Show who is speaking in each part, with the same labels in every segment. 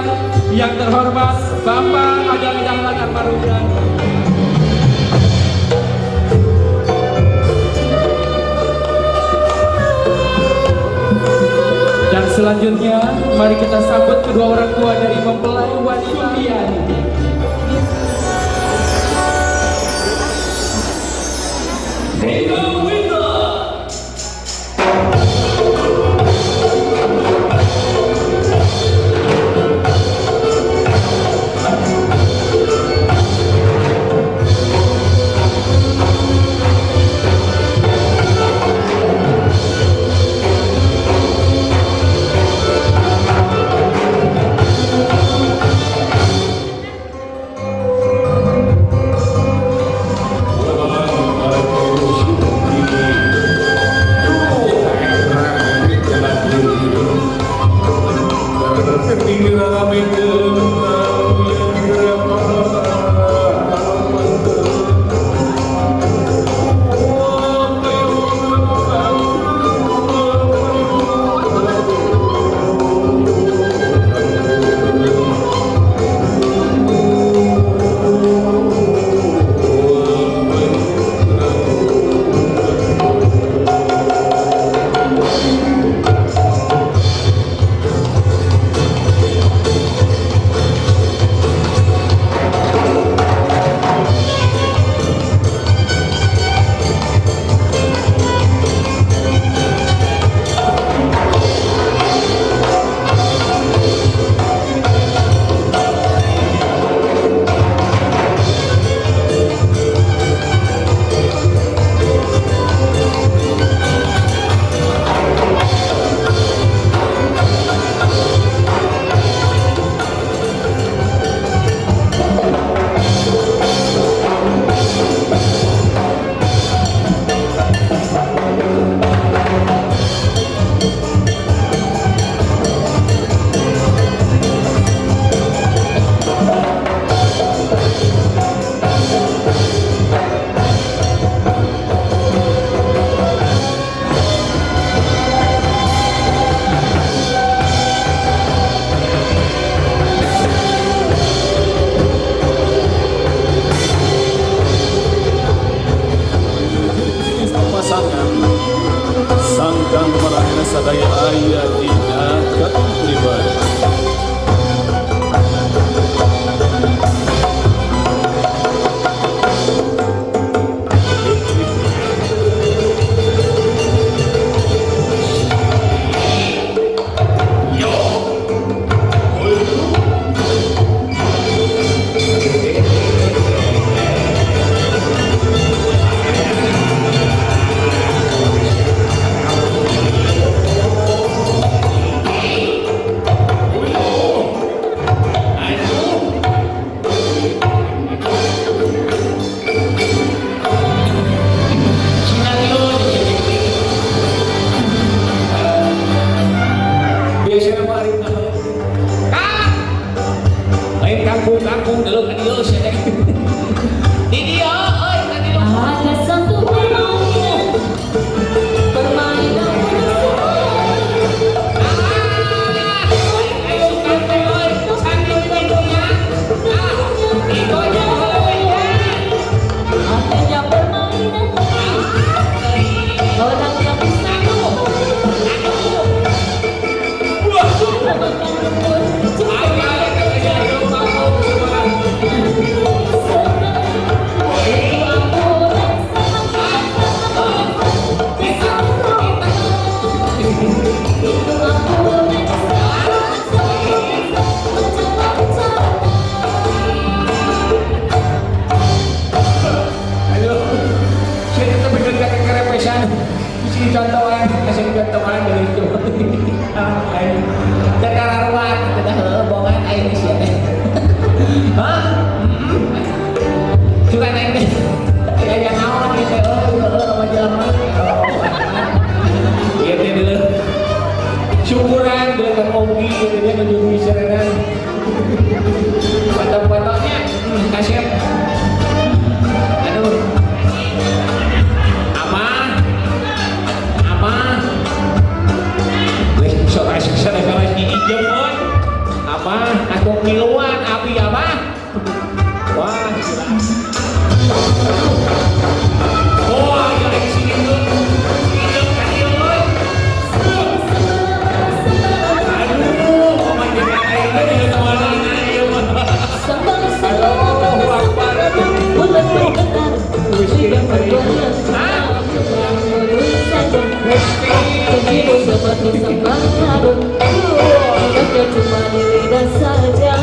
Speaker 1: mempelai yang terhormat Bapak Ajang Dahlan Armarudan. Dan selanjutnya mari kita sambut kedua orang tua dari mempelai wanita.
Speaker 2: Pasangan sangkan marahna sadaya aya dina katertiban.
Speaker 3: Kangkung dulu kan dieu sia teh. Di dieu euy tadi lu.
Speaker 4: Ada satu permainan, permainan.
Speaker 3: Ah, aing suka teh euy, cantik pintunya. Ah, itu aja heula.
Speaker 4: Adanya permainan, orang yang bisa makan rumput.
Speaker 3: Aing aya kampung sebelah.
Speaker 4: Itu aku itu aku.
Speaker 3: Aduh, saya tetap bener kata kerepesan. Sing contohan, kasih contohan dari itu. Teka ruat, teka heueuh bongan aing sia teh. Hah? Suka naik teh. Aya naon ieu teh euy, heueuh sama jelema. Ieu teh dulu. Syukuran dulu kan ogi gitu nya nuju miserenan. Foto-fotonya kasep. Aduh. Apa? Apa? Wes sok asik sana kalau dijemput. Apa?
Speaker 4: Sayang cuma di lidah saja.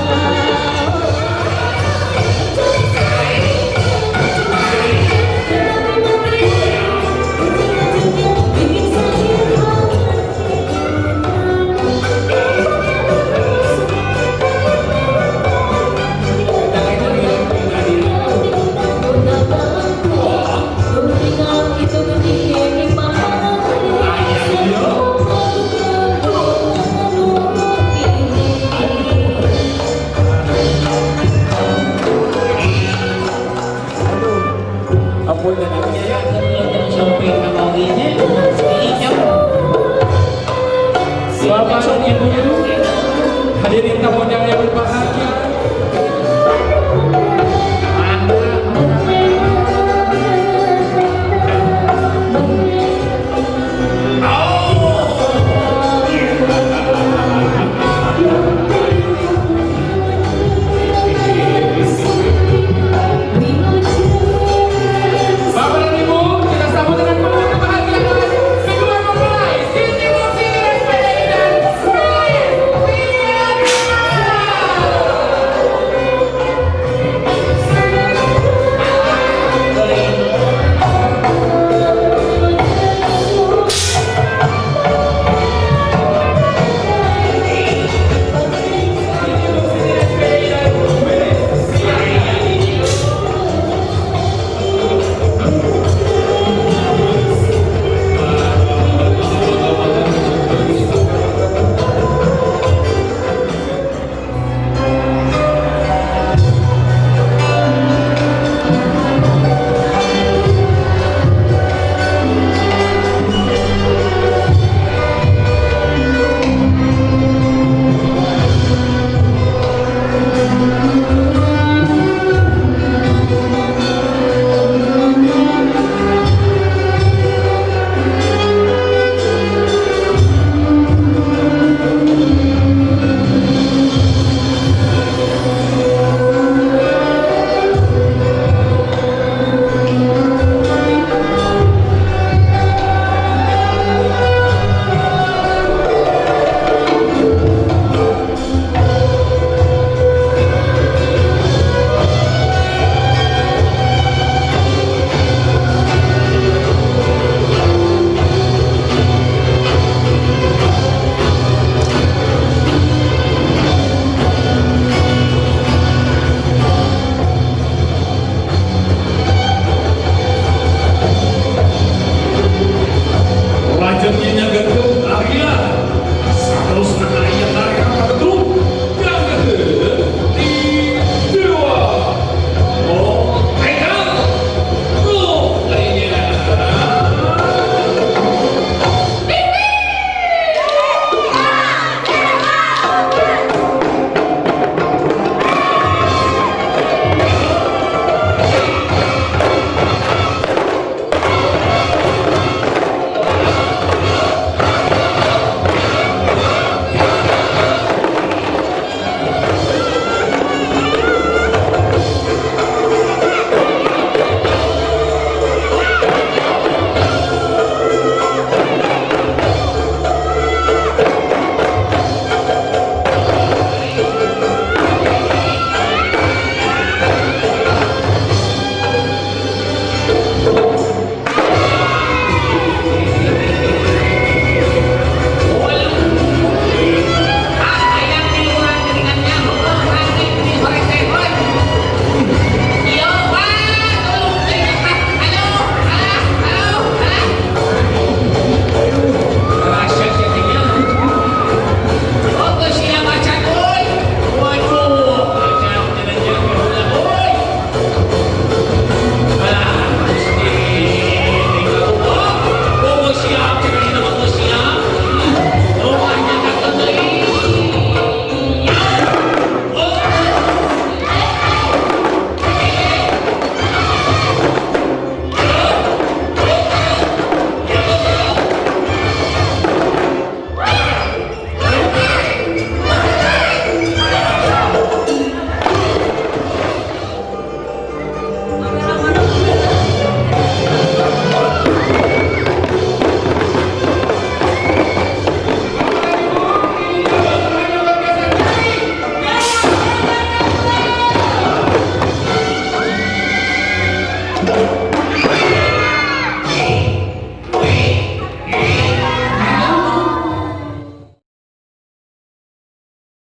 Speaker 4: Bikin sakit hati.
Speaker 1: Ampun dan
Speaker 3: Ya, sampai ka nya.
Speaker 1: Bapak dan Ibu, hadirin tamu undangan yang berbahagia,